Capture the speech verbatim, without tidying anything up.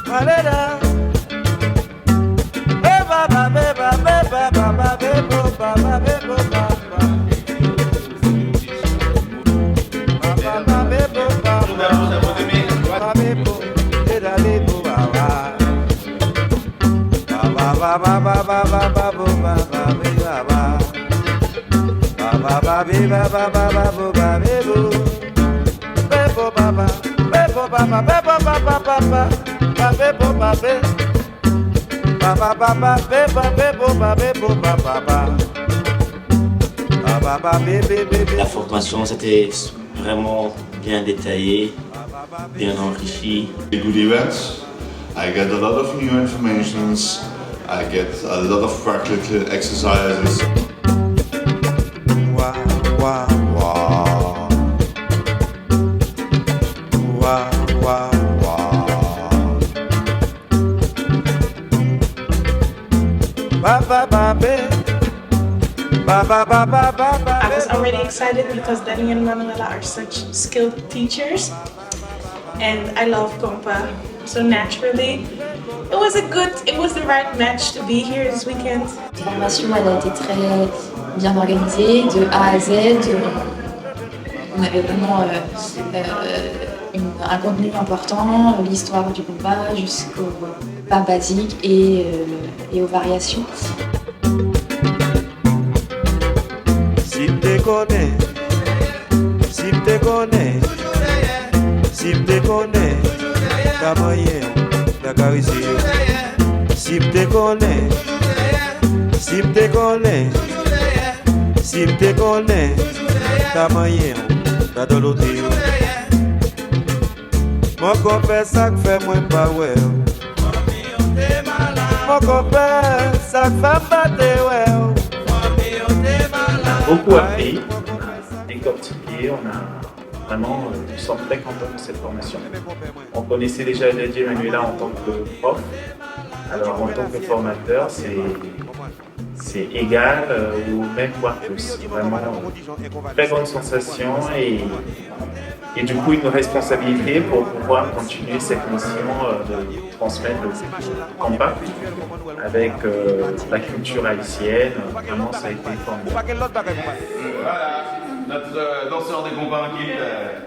Malera. Beba ba beba beba ba ba bebo ba ba bebo ba ba. Ba ba ba bebo ba ba. Ba bebo. Beba bebo ba ba. Ba ba ba ba ba ba ba ba bo ba ba beba ba. Ba ba ba beba ba ba ba bo ba bebo. Bebo ba ba. Bebo ba ba bebo ba ba ba ba. Ba bebo ba be. Ba ba ba ba be ba be bo ba be bo ba ba ba. Ba ba ba be be be be. La formation, c'était vraiment bien détaillé, bien enrichi. A good event. I get a lot of new informations. I get a lot of practical exercises. Wa, wa, wa. Wa, wa, wa. Ba, ba, ba, be. Ba, ba, ba, ba, ba, ba, I was already excited because Danny and Manuela are such skilled teachers, and I love compa. So naturally, it was a good, it was the right match to be here this weekend. La formation, elle a été très bien organisée, de A à Z. On avait vraiment euh, euh, une- un contenu important, l'histoire du compa jusqu'au pas basique et, euh, et aux variations. Si m te konnen, si m te konnen, si m te konnen, ta manyen w, ta karese yo. Si m te konnen, si m te konnen, si m te konnen, ta manyen w, ta dòlote yo. Mwen konpè, sa k fè mwen pa wè w. Mwen konpè, sa k fè m pa te wè w. Beaucoup appris, on a décortiqué, on a vraiment, euh, nous sommes très contents de cette formation. On connaissait déjà Didier Manuela en tant que prof. Alors en tant que formateur, c'est c'est égal euh, ou même voire plus. Vraiment, euh, très bonne sensation et, et du coup une responsabilité pour pouvoir continuer cette mission euh, de transmettre le compa avec euh, la culture haïtienne. Vraiment, ça a été formidable. Voilà, notre euh, danseur de compa en kit. Euh,